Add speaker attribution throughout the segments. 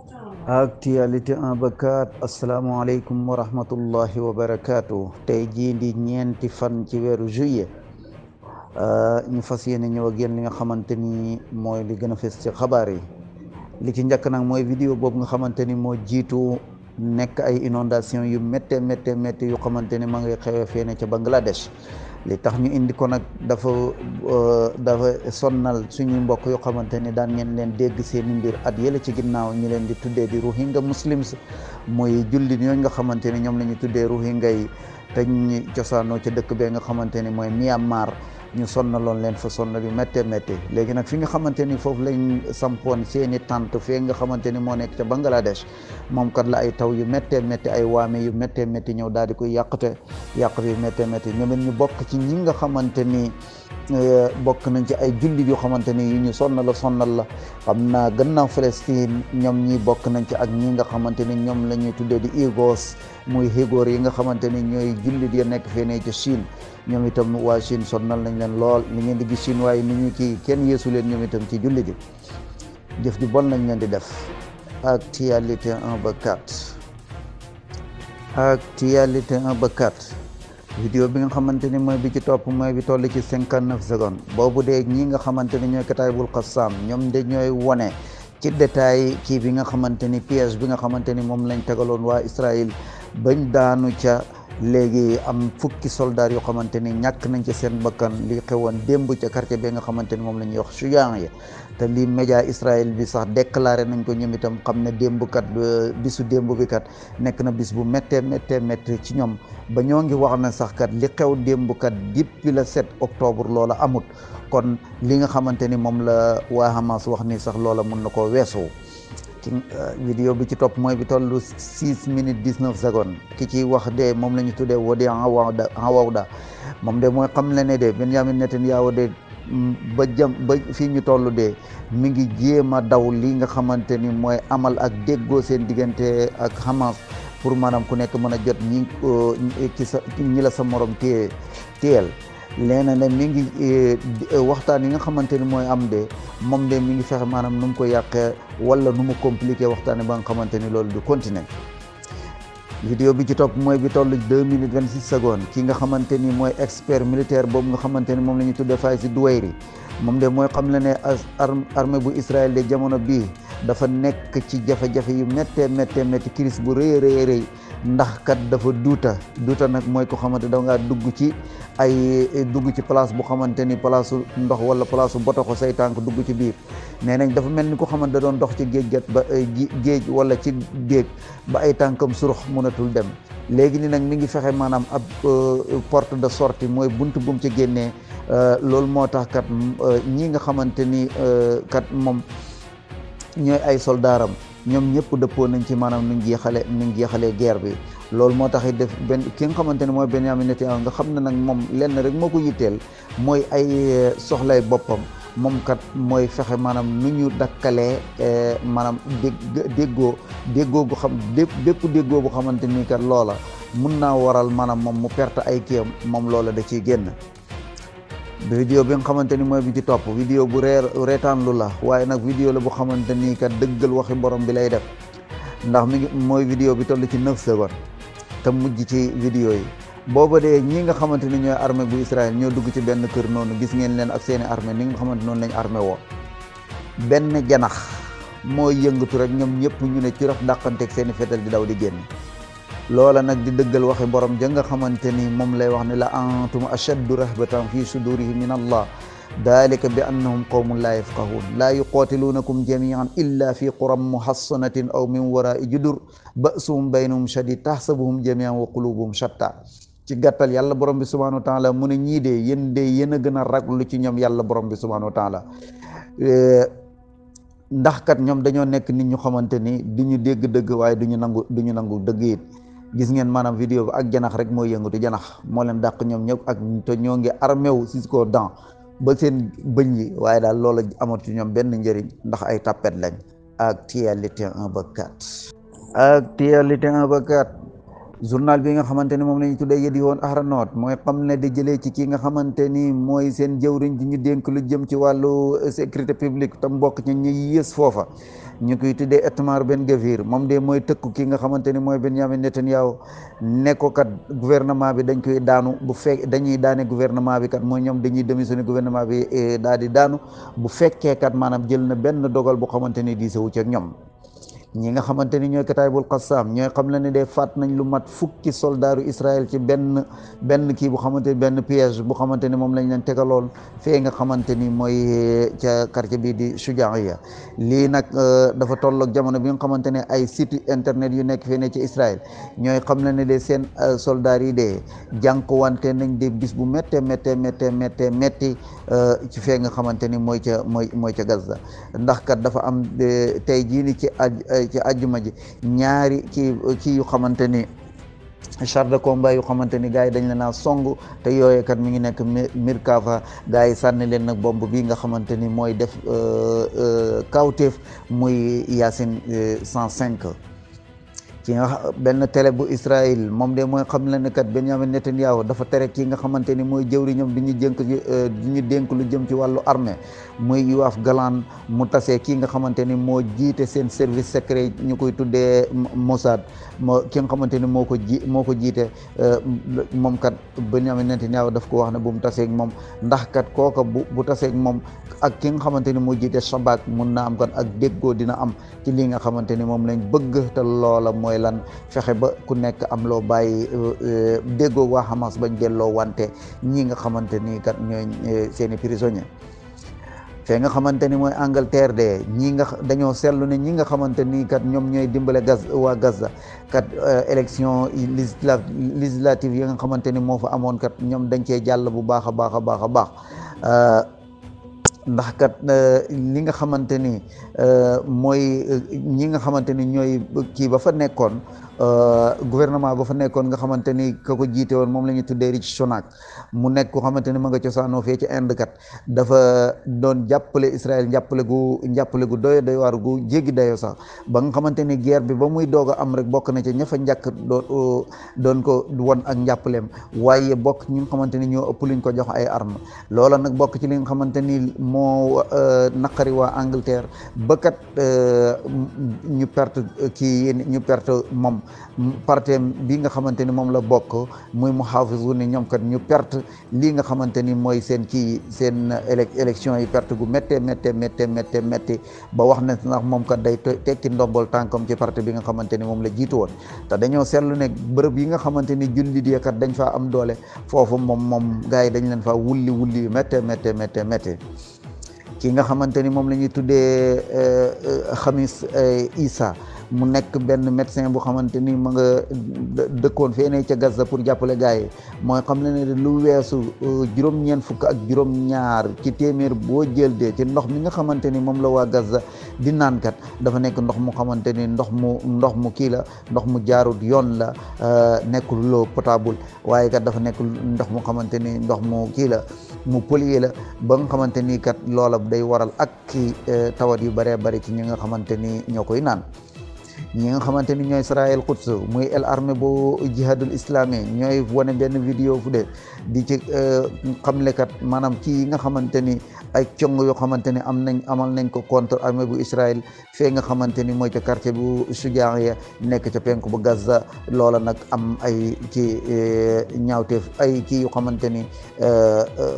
Speaker 1: Actualité 1 ba 4 asalaamaaleykum wa rahmatullahi wa barakaatu tey jii di ñeenti fan ci weeru juillet ñu fas yéene ñëw ak yéen li nga xamante ni mooy li gën a fës ci xabaar yi li ci njëkk nag mooy vidéo boobu nga xamante ni moo jiitu nekk ay inondation yu métte yu xamante ni ma ngay xewee fee ne ca Bangladesh li tax ñu indi ko nag dafa sonnal suñuy mbokk yoo xamante ni daan ngeen leen dégg seeni mbir at yële ci ginnaaw ñu leen di tuddee di Rohingya Muslims muy jullit ñooñu nga xamante ni ñoom la ñu tuddee Rohingya yi te ñu cosaanoo ca dëkk bee nga xamante ni mooy Myanmar ñu sonnaloon leen fa sonnal yu métte léegi nag fi nga xamante ni foofu lañ sampoon seeni tànt fee nga xamante ni moo nekk ca Bangladesh moom kat la ay taw yu métte ay waame yu métte ñëw daal di koy yàqte yu métte ñoom it ñu bokk ci ñi nga xamante ni bokk nañ ci ay jullit yoo xamante ni yu ñu sonnal la xam naa gannaaw Palestine ñoom ñi bokk nañ ci ak ñi nga xamante ni ñoom la ñuy tuddee di Uyghurs muy Uyghur yi nga xamante ni ñooy jullit ya nekk fee ne ca Chine ñoom itam waa Chine sonnal nañ leen lool ni ngeen di gis Chine waaye ni ñu kii kenn yeesu leen ñoom itam ci jullit yi jëf ju bon nañ leen di def. Actualité 1 ba 4 Actualité 1 ba 4 vidéo bi nga xamante ni mooy bi ci topp mooy bi toll ci 59 secondes boobu de ñi nga xamante ni ñooy Kataibul Qassam ñoom de ñooy wone ci détail kii bi nga xamante ni piège bi nga xamante ni moom lañ tegaloon waa Israël bañ daanu ca léegi am fukki soldats yoo xamante ni ñàkk nañ ci seen bakkan li xewoon démb ca quartier bi nga xamante ni moom la ñuy wax Chouyan yi te li média Israël bi sax déclaré nañ ko ñoom itam xam ne démb kat bisu démb bi kat nekk na bis bu méttee ci ñoom ba ñoo ngi wax na sax kat li xew démb kat depuis le 7 octobre loola amut kon li nga xamante ni moom la waa Hamas wax ni sax loola mun na koo weesoo. ci vidéo bi ci topp mooy bi tollu 6 minutes 19 secondes ki ci wax de moom la ñu tuddee Wodi Hawawda moom de mooy xam le ne de Benjamin Netanyahu de ba fii ñu toll de mi ngi jéem a daw li nga xamante ni mooy amal ak déggoo seen diggante ak Hamas pour maanaam ku nekk mën a jot ñi la sa morom téyel leena ne mi ngi waxtaan yi nga xamante ni mooy am de moom de mi ngi fexe maanaam nu mu ko yàqee wala nu mu compliqué waxtaane ba nga xamante ni loolu du continuer. Vidéo bi ci topp mooy bi toll 2 minutes 26 secondes ki nga xamante ni mooy expert militaire boobu nga xamante ni moom la ñu tuddee Fayzi Douairi moom de mooy xam le ne armée bu Israël de jamono bii dafa nekk ci jafe-jafe yu métti crise bu rëy ndax kat dafa duuta nag mooy ko xamante da ngaa dugg ci place bu xamante ni place ndox wala place botoxo say tànk dugg ci biir nee nañ dafa mel ni ko xamante da doon dox ci géej wala ci déeg ba ay tànkam surux mënatul dem léegi ni nag mi ngi fexe maanaam ab porte de sortie mooy buntu bum ci génnee loolu moo tax kat ñi nga xamante ni kat moom ñooy ay soldaaram ñoom ñëpp dëppoo nañ ci maanaam nuñ jeexalee guerre bi loolu moo tax def ki nga xamante ne mooy Benjamin Netanyahu nga xam ne nag moom lenn rek moo ko yitteel mooy ay soxlay boppam moom kat mooy fexe maanaam nu ñu dakkalee maanaam déggoo gu xam bépp déggoo bu xamante ni kat loola mun naa waral maanaam moom mu perte ay kiyam moom loola da ciy génn. vidéo bi nga xamante ni mooy bi ci topp vidéo bu reetaan lu la waaye nag vidéo la bu xamante ni kat dëggal waxi borom bi lay def ndax mooy vidéo bi toll ci 9 secondes te mujj ci vidéo yi booba de ñi nga xamante ni ñooy armée bu Israël ñoo dugg ci benn kër noonu gis ngeen leen ak seeni armée ni nga xamante noonu lañ armée woo benn janax mooy yëngatu rek ñoom ñëpp ñu ne ci raf dàqanteeg seeni fetal di daw di génn loola nag di dëggal waxi borom ja nga xamante ni moom lay wax ne la antum ashaddu rahbatan fi sudurihim min allah dalika bi annahum qawmun la yafqahun la yuqatilunakum jamian illa fi quram muhassanatin aw min warai judur ba'suhum baynahum shadid tahsabuhum jamian wa qulubuhum shatta ci gàttal yàlla borom bi subhanahu wa taala mu ne ñii de yéen a gën a raglu ci ñoom yàlla borom bi subhanahu wa taala ndax kat ñoom dañoo nekk nit ñu xamante ni du ñu dégg dëgg waaye du ñu nangu dëgg it gis ngeen maanaam vidéo bi ak janax rek mooy yëngatu janax moo leen dàq ñoom ñëpp ak te ñoo ngi armé wu jusqu'aux dents ba seen bëñ yi waaye daal loola amatu ñoom benn njëriñ ndax ay tapet lañ. Actualité 1 ba 4 Actualité 1 ba 4 journal bi nga xamante ni moom la ñu tuddee Yedioun Ahronot mooy xam ne di jëlee ci kii nga xamante ni mooy seen jëwriñ di ñu dénk lu jëm ci wàllu sécurité publique tam bokk ci ñi yées foofa ñu koy tuddee Itamar Ben-Gvir moom de mooy tëkku kii nga xamante ni mooy Benyamin Netanyahu ne ko kat gouvernement bi dañ koy daanu bu fekk dañuy daane gouvernement bi kat mooy ñoom dañuy démissionné gouvernement bi daal di daanu bu fekkee kat maanaam jël na benn dogal bu xamante ni diisewu ci ak ñoom. ñi nga xamante ni ñooy Kataibul Qassam ñooy xam la ne de faat nañ lu mat fukki soldaaru Israël ci benn kii bu xamante ni benn piège bu xamante ni moom lañ leen tegaloon fee nga xamante ni mooy ca quartier bii di Shujaiya lii nag dafa tolloog jamono bi nga xamante ne ay site internet yu nekk fee ne ci Israël ñooy xam la ne de seen soldats yi de jànkuwante nañ de bis bu méttee métti ci fee nga xamante ni mooy ca Gaza ndax kat dafa am tey jii ni ci àjjuma ji ñaari kii yu xamante ni char de combat yu xamante ni gars yi dañ leen a song te yooyee kat mi ngi nekk Merkava gars yi sànni leen nag bomb bi nga xamante ni mooy def kawteef muy Yassin 105 ci nga benn télé bu Israël moom de mooy xam la ne kat Benyamin Netanyahu dafa tere kii nga xamante ni mooy jëwriñam di ñu dénk lu jëm ci wàllu armée muy Yoav Gallant mu tasee kii nga xamante ni moo jiite seen service secret ñu koy tuddee Mossad ki nga xamante ni moo ko jiite moom kat Benyamin Netanyahu daf ko wax ne bu mu taseeg moom ndax kat kooka bu taseeg moom ak ki nga xamante ni moo jiite Shabak mun na am kon ak déggoo dina am ci li nga xamante ni moom lañ bëgg te loola mooy lan fexe ba ku nekk am loo bàyyi déggoo waa Hamas bañ delloo wante ñi nga xamante ni kat ñooy seeni prisonniers fee nga xamante ni mooy Angleterre de dañoo seetlu ne ñi nga xamante ni kat ñoom ñooy dimbale waa Gaza kat élection législative yi nga xamante ni moo fa amoon kat ñoom dañ cee jàll bu baax a baax ndax kat li nga xamante ni mooy ñi nga xamante ni ñooy kii ba fa nekkoon gouvernement ba fa nekkoon nga xamante ni ka ko jiite woon moom la ñu tuddee Rishi Sunak mu nekk ko xamante ni ma nga cosaanoo fee ci Inde kat dafa doon jàppale Israël njàppale gu doy waar gu jéggi dayoo sax ba nga xamante ni guerre bi ba muy doog a am rek bokk na ci ña fa njëkk doon ko won ak njàppaleem waaye bokk ñi nga xamante ni ñoo ëpp luñ ko jox ay armes loola nag bokk ci li nga xamante ni moo naqari waa Angleterre ba kat ñu perte moom parti bi nga xamante ni moom la bokk muy Muhafizun ni ñoom kat ñu perte lii nga xamante ni mooy seen élection yi perte gu méttee ba wax na ndax moom kat day tekki ndombol tànkam ci parti bi nga xamante ni moom la jiitu woon te dañoo seetlu ne bërëb yi nga xamante ni jullit yi kat dañ faa am doole foofu moom gars yi dañ leen faa wulli yu méttee ki nga xamante ni moom la ñuy tuddee Khamis Issa mu nekk benn médecin bu xamante ni ma nga dëkkoon fee ne ca Gaza pour jàppale gars yi mooy xam ne lu weesu juróom-ñeent fukk ak juróom-ñaar ci téeméer boo jël de ci ndox mi nga xamante ni moom la waa Gaza di naan kat dafa nekk ndox mu xamante ni ndox mu kii la ndox mu jaarut yoon la nekkul l'eau potable waaye kat dafa nekk ndox mu xamante ni ndox mu kii la mu pollué la ba nga xamante ni kat loola day waral ak ki tawat yu bëree bëri ci ñi nga xamante ni ñoo koy naan ñi nga xamante ni ñooy Israël Quds muy el armée bu jihadul islami ñooy wane benn vidéo fu de di ci xamlekat maanaam ci yi nga xamante ni ay cong yoo xamante ni amal nañ ko contre armée bu Israël fee nga xamante ni mooy ca quartier bu Shujaiya nekk ca penku bu Gaza loola nag am ay ci ñaawteef ay kii yu xamante ni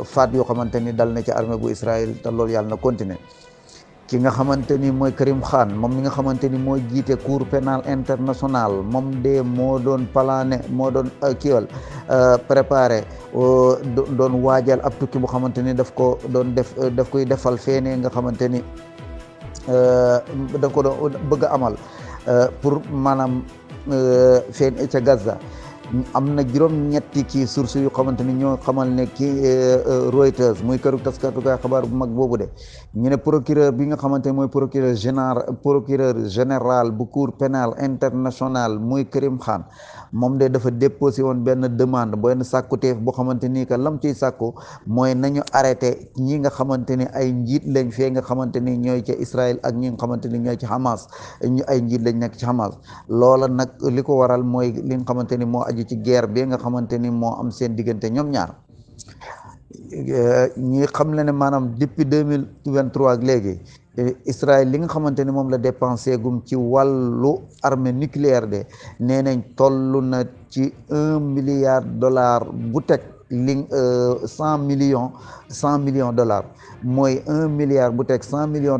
Speaker 1: faat yoo xamante ni dal na ci armée bu Israël te loolu yàlla na continuer ki nga xamante ni mooy Karim Khan moom mi nga xamante ni mooy jiite cour pénal international moom de moo doon plané moo doon kiiwal préparé doon waajal ab tukki bu xamante ni daf koy defal feene nga xamante ni daf ko doon bëgg a amal pour maanaam feen ca Gaza am na juróom-ñetti kii source yu xamante ni ñoo xamal ne kii Reuters muy këru taskatukaay xabaar bu mag boobu de ñu ne procureur bi nga xamante ni mooy procureur général bu cour pénal international muy Karim Khan moom de dafa déposé woon benn demande benn sàkkuteef boo xamante ni que lam ciy sàkku mooy nañu arrêté ñi nga xamante ni ay njiit lañ fee nga xamante ni ñooy ca Israël ak ñi nga xamante ni ñooy ci Hamas ñu ay njiit lañ nekk ci Hamas loola nag li ko waral mooy li nga xamante ni moo aju ci guerre bi nga xamante ni moo am seen diggante ñoom ñaar ñi xam le ne maanaam depuis 2023 ak léegi Israël li nga xamante ni moom la dépensé gum ci wàllu armée nucléaire de nee nañ toll na ci $1 milliard bu teg li 100 millions dollars mooy 1 milliard bu teg $100 millions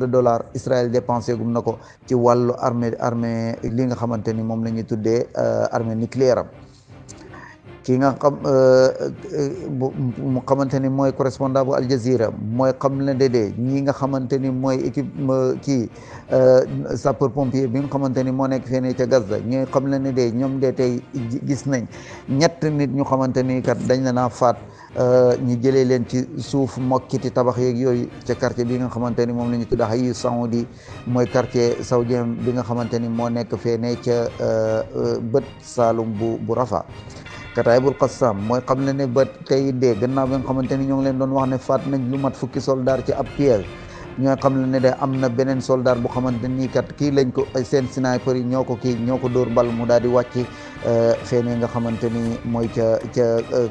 Speaker 1: Israël dépensé gum na ko ci wàllu armée li nga xamante ni moom la ñuy tuddee armée nucléaire am ki nga xam mu xamante ni mooy correspondant bu Al Jazeera mooy xam ne de ñi nga xamante ni mooy équipe kii sapeur pompier bi nga xamante ni moo nekk fene ca Gaza ñooy xam ne de ñoom de tey gis nañ ñett nit ñu xamante ni kat dañ la naa faat ñu jëlee leen ci suuf mokkiti tabax yeeg yooyu ca quartier bi nga xamante ni moom la ñu tudd Hayu Saoudi mooy quartier saoudien bi nga xamante ni moo nekk fene ca bët Saalum bu Rafa Kataibul Qassam mooy xam le ne ba tey dee gannaaw bi nga xamante ni ñoo ngi leen doon wax ne faat nañ lu mat fukki soldaar ci ab piège ñoo xam le ne de am na beneen soldaar bu xamante nii kat kii lañ ko seen sniper yi ñoo ko dóor bal mu daal di wàcc feenee nga xamante ni mooy ca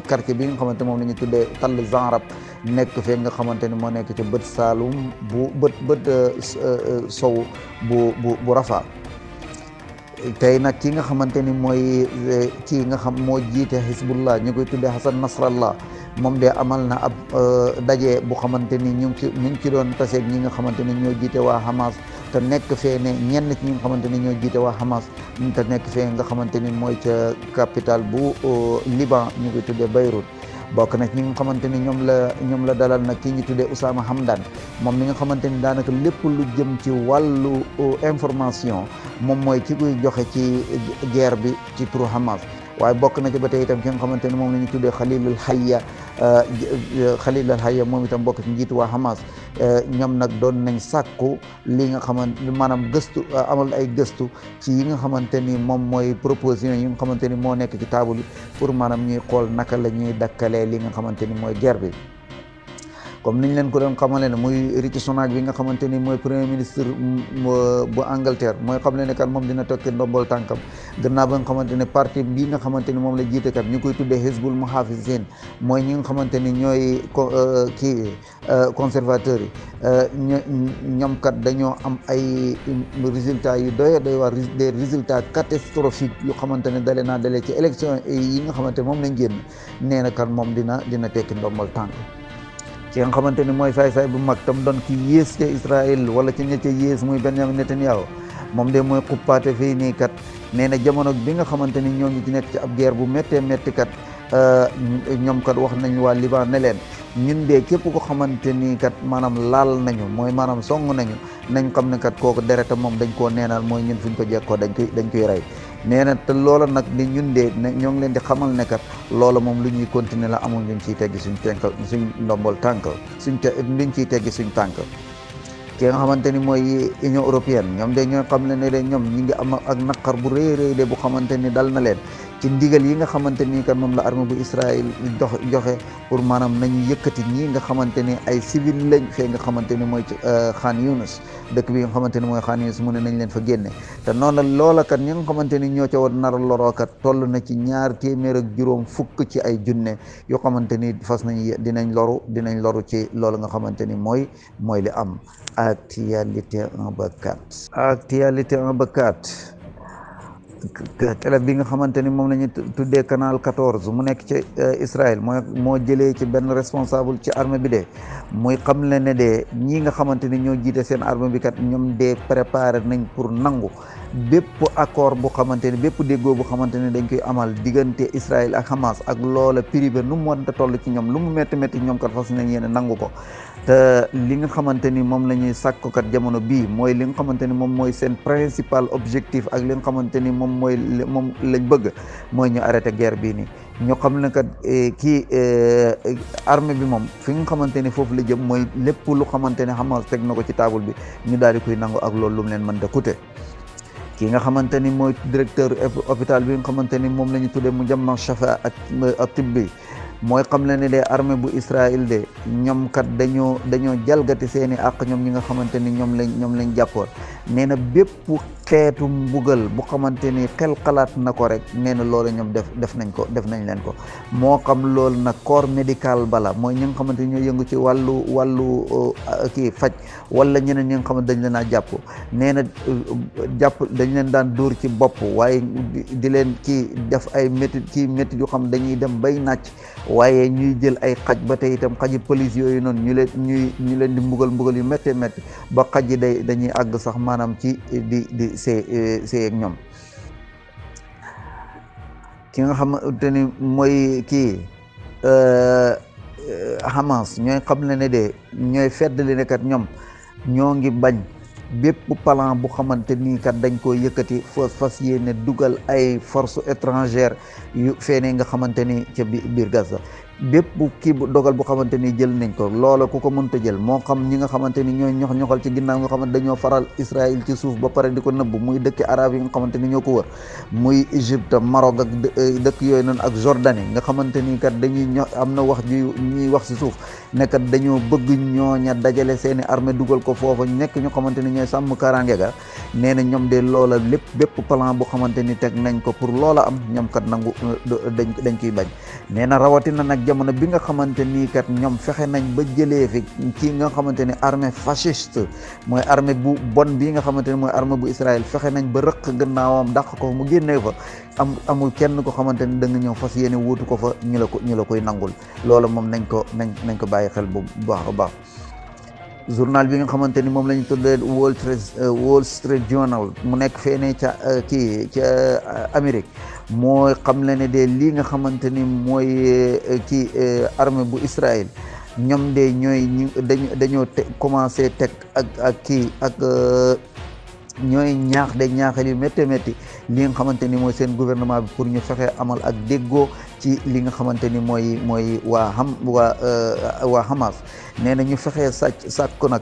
Speaker 1: quartier bi nga xamante moom la ñu tuddee Tall Zanrab nekk fee nga xamante ni moo nekk ca bët Saalum bu bët sow bu Rafa tey nag ki nga xamante ni mooy kii nga xam moo jiite Hizbullah ñu koy tuddee Hassan Nasrallah moom de amal na ab daje bu xamante ni ñu ngi ci doon taseeg ñi nga xamante ni ñoo jiite waa Hamas te nekk fee ne ñenn ci ñi nga xamante ni ñoo jiite waa Hamas te nekk fee nga xamante ni mooy ca capitale bu Liban ñu koy tuddee Beyrouth bokk na ñi nga xamante ni ñoom la dalal nag kii ñu tuddee Oussama Hamdan moom mi nga xamante ni daanaka lépp lu jëm ci wàllu information moom mooy ki koy joxe ci guerre bi ci turu Hamas waaye bokk na ci ba tey itam ki nga xamante ni moom la ñu tuddee Khalilul Hayya moom itam bokk ci njiitu waa Hamas ñoom nag doon nañ sàkku li nga xamante maanaam gëstu amal ay gëstu ci yi nga xamante ni moom mooy proposition yi nga xamante ni moo nekk ci table pour maanaam ñuy xool naka la ñuy dakkalee li nga xamante ni mooy guerre bi comme niñ leen ko doon xamale ne muy Rishi Sunak bi nga xamante ni mooy premier ministre bu Angleterre mooy xam le ne kat moom dina tokki ndombol tànkam gannaaw ba nga xamante ne parti bii nga xamante ni moom la jiite kat ñu koy tuddee Hizbul Muhafizin mooy ñi nga xamante ni ñooy kii conservateurs yi ñoom kat dañoo am ay résultats yu doy waar des résultats catastrophiques yu xamante ne dalee ci élection yi nga xamante moom lañ génn nee na kat moom dina tekki ndombol tànk ki nga xamante ni mooy saay-saay bu mag tam doon ki yées ca Israël wala ci ña ca yées muy Benjamin Netanyahu moom de mooy xuppaate fii nii kat nee na jamono bi nga xamante ni ñoo ngi ci nekk ci ab guerre bu méttee métti kat ñoom kat wax nañ waa Liban ne leen ñun de képp ko xamante ni kat maanaam laal nañu mooy maanaam song nañu nañ xam ne kat kooku dereta moom dañ koo neenal mooy ñun fuñ ko jekkoo dañ koy rey nee na te loola nag di ñun de ñoo ngi leen di xamal ne kat loola moom lu ñuy continuer la amul luñ ciy teggi suñ ndombol tànk luñ ciy teggi suñ tànk ki nga xamante ni mooy Union européenne ñoom de ñoo xam ne de ñoom ñi ngi am ak naqar bu rëy de bu xamante ni dal na leen ci ndigal yi nga xamante ni kat moom la armée bu Israël joxe pour maanaam nañu yëkkati ñi nga xamante ni ay civil lañ fee nga xamante ni mooy ci Khan Younis dëkk bi nga xamante ni mooy Khan Younis mu ne nañ leen fa génne te noonu la loola kat ñi nga xamante ni ñoo ca war nar a loroo kat toll na ci 250 ci ay junne yoo xamante ni fas nañ dinañ loru ci loolu nga xamante ni mooy li am. Actualité 1/4 télé bi nga xamante ni moom la ñu tuddee canal 14 mu nekk ci Israël moo jëlee ci benn responsable ci armée bi de muy xam le ne de ñi nga xamante ni ñoo jiite seen armée bi kat ñoom de préparé nañ pour nangu bépp accord bu xamante ni bépp déggoo bu xamante ni dañ koy amal diggante Israël ak Hamas ak loola privé nu mu mënta toll ci ñoom lu mu métti ñoom kat fas nañ yéene nangu ko te li nga xamante ni moom la ñuy sàkku kat jamono bii mooy li nga xamante ni moom mooy seen principal objectif ak li nga xamante ni moom lañ bëgg mooy ñu arrêté guerre bii nii ñu xam ne kat kii armée bi moom fi nga xamante ni foofu la jëm mooy lépp lu xamante ne Hamas teg na ko ci table bi ñu daal di koy nangu ak loolu lu mu leen mën da coûter kii nga xamante ni mooy directeur hôpital bi nga xamante ni moom la ñu tuddee Mujamma Shafa ak tibbi mooy xam le ne de armée bu Israël de ñoom kat dañoo jalgati seeni àq ñoom ñi nga xamante ni ñoom lañ jàppoon nee na bépp xeetu mbugal bu xamante ni xel xalaat na ko rek nee na loolu ñoom def nañ leen ko moo xam loolu nag corps médical bala mooy ñi nga xamante ni ñoo yëngu ci wàllu kii faj wala ñeneen ñi nga xamante dañ leen a jàpp nee na dañ leen daan dóor ci bopp waaye di leen kii def ay métit yu xam dañuy dem bay nàcc waaye ñuy jël ay xaj ba tey itam xaji police yooyu noonu ñu leen di mbugal yu métti ba xaj yi dañuy àgg sax maanaam ci di see ak ñoom ki nga xamante ni mooy kii Hamas ñooy xam ne de ñooy feddali ne kat ñoom ñoo ngi bañ bépp plan bu xamante ni kat dañ ko yëkkati fas yéene dugal ay force étrangère yu feenee nga xamante ni ca biir Gaza bépp kii bu dogal bu xamante ni jël nañ ko loola ku ko mënta jël moo xam ñi nga xamante ni ñooy ñoxal ci ginnaaw nga xamante dañoo faral Israël ci suuf ba pare di ko nëbb muy dëkki arab yi nga xamante ni ñoo ko wër muy Égypte Maroc ak dëkk yooyu noonu ak Jordanie nga xamante ni kat dañuy am na wax ju ñuy wax si suuf ne kat dañoo bëgg ñooña dajale seeni armée dugal ko foofa nekk ñu xamante ni ñooy sàmm kaaraange ga nee na ñoom de loola bépp plan bu xamante ni teg nañ ko pour loola am ñoom kat nangu dañ koy bañ nee na rawatina nag jamono bi nga xamante ni kat ñoom fexe nañ ba jëlee fi kii nga xamante ni armée fasciste mooy armée bu bon bii nga xamante ni mooy armée bu Israël fexe nañ ba rëq gannaawam dàq ko mu génnee fa amul kenn ko xamante ni da nga ñëw fas yéene wuutu ko fa ñu la koy nangul loolu moom nañ ko bàyyi xel bu baax a baax journal bi nga xamante ni moom la ñu tuddee Wall Street Journal mu nekk feenee ca Amérique mooy xam le ne de lii nga xamante ni mooy kii armée bu Israël ñoom de dañoo commencé teg ak ñooy ñaaxal yu métti li nga xamante ni mooy seen gouvernement bi pour ñu fexe amal ak déggoo ci li nga xamante ni mooy waa Hamas nee na ñu fexee sàkk nag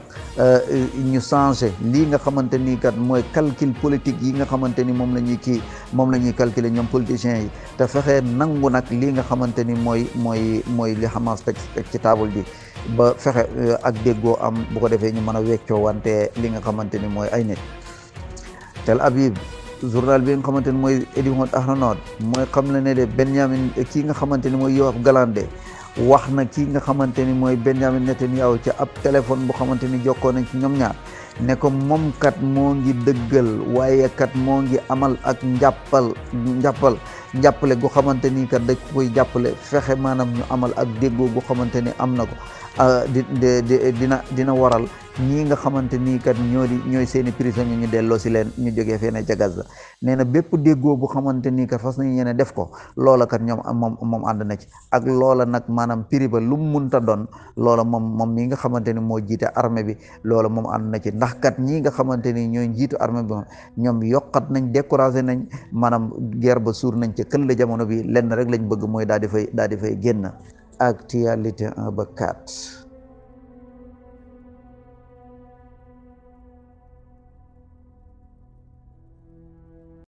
Speaker 1: ñu changé lii nga xamante ni kat mooy calcul politique yi nga xamante ni moom la ñuy calculer ñoom politiciens yi te fexee nangu nag lii nga xamante ni mooy li Hamas teg ci table bi ba fexe ak déggoo am bu ko defee ñu mën a weccoo wante li nga xamante ni mooy ay nit. Tel Aviv journal bi nga xamante ni mooy Ediot Ahronot mooy xam la ne de Benjamin kii nga xamante ni mooy Yoav Gallant wax na kii nga xamante ni mooy Benjamin Netanyahu ci ab téléphone bu xamante ni jokkoo nañ ci ñoom ñaar ne ko moom kat moo ngi dëggal waaye kat moo ngi amal ak njàppale gu xamante ni kat dañ koy jàppale fexe maanaam ñu amal ak déggoo gu xamante ni am na ko dina waral ñii nga xamante ni kat ñooy seeni prisonniers ñu delloo si leen ñu jógee fee ca Gaza nee na bépp déggoo bu xamante ni kat fas nañu ñene def ko loola kat moom ànd na ci ak loola nag maanaam prix ba lu mu munta doon loola moom mii nga xamante ni moo jiite armée bi loola moom ànd na ci ndax kat ñii nga xamante ni ñooy njiitu armée bi ñoom yokkat nañ découragé nañ maanaam guerre ba suur nañ ca këll la jamono bi lenn rek lañ bëgg mooy daal di fay génn. Actualité 1 ba 4